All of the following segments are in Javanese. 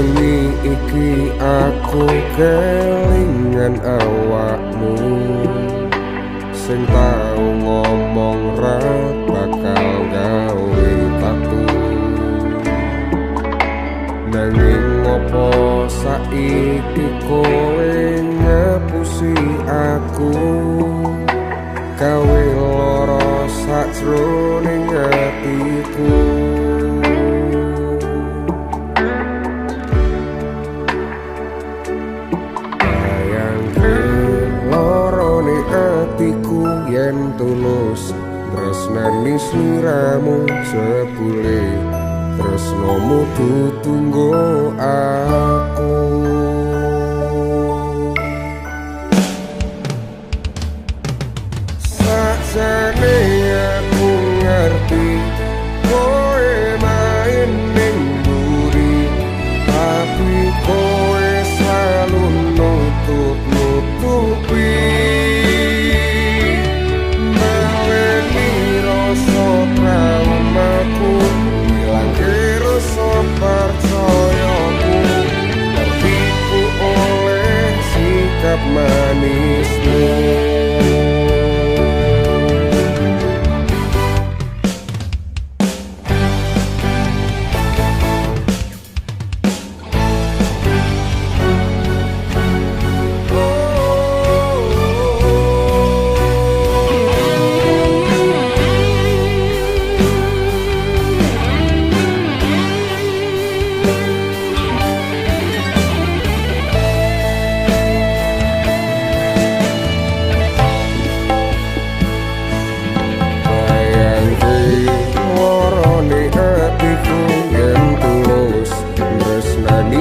Bengi iki aku kelingan awakmu, sing tau ngomong ra bakal gawe tatu. Nanging opo saiki kowe ngapusi aku, gawe lara sajroning atiku. Atiku yen tulus tresnani sliramu, jebule tresnomu ditunggu aku. Sakjane aku ngerti kowe main ning mburi, tapi kowe selalu nutup-nutupi. Traumaku ngilangke rasa percayaku, tertipu oleh sikap manismu.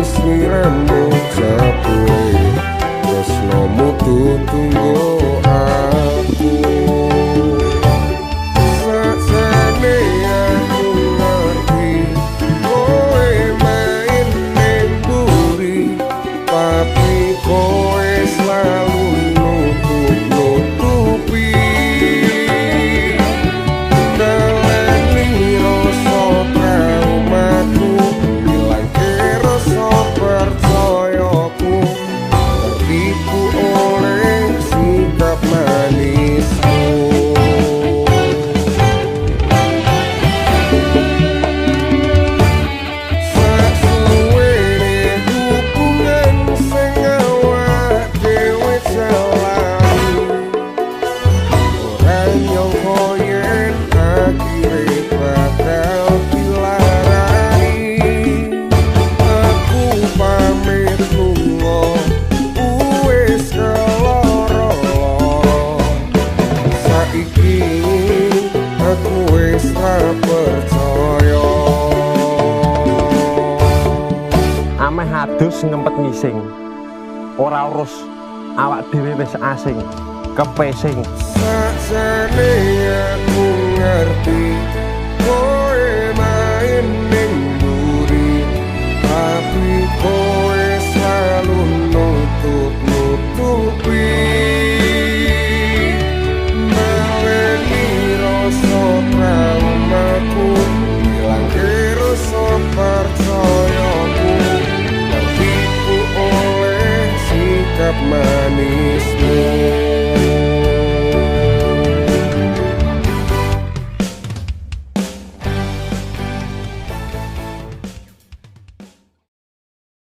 Sliramu, jebule tresnomu ditunggu aku. Sakjane aku ngerti kowe main ning mburi, tapi kowe selalu nutup-nutupi. Nalani rasa traumaku, ilangke rasa percayaku, tertipu oleh sikap manismu. Saksuwene hubungan sing awak dhewe jalani, ora nyangka yen akhire bakal dilarani. Aku pamit lunga wis keloro-loro, saiki aku wis ra percaya. Ameh adus ngempet ngising, ora urus awak dhewe wis asing, kepesing. Sakjane aku ngerti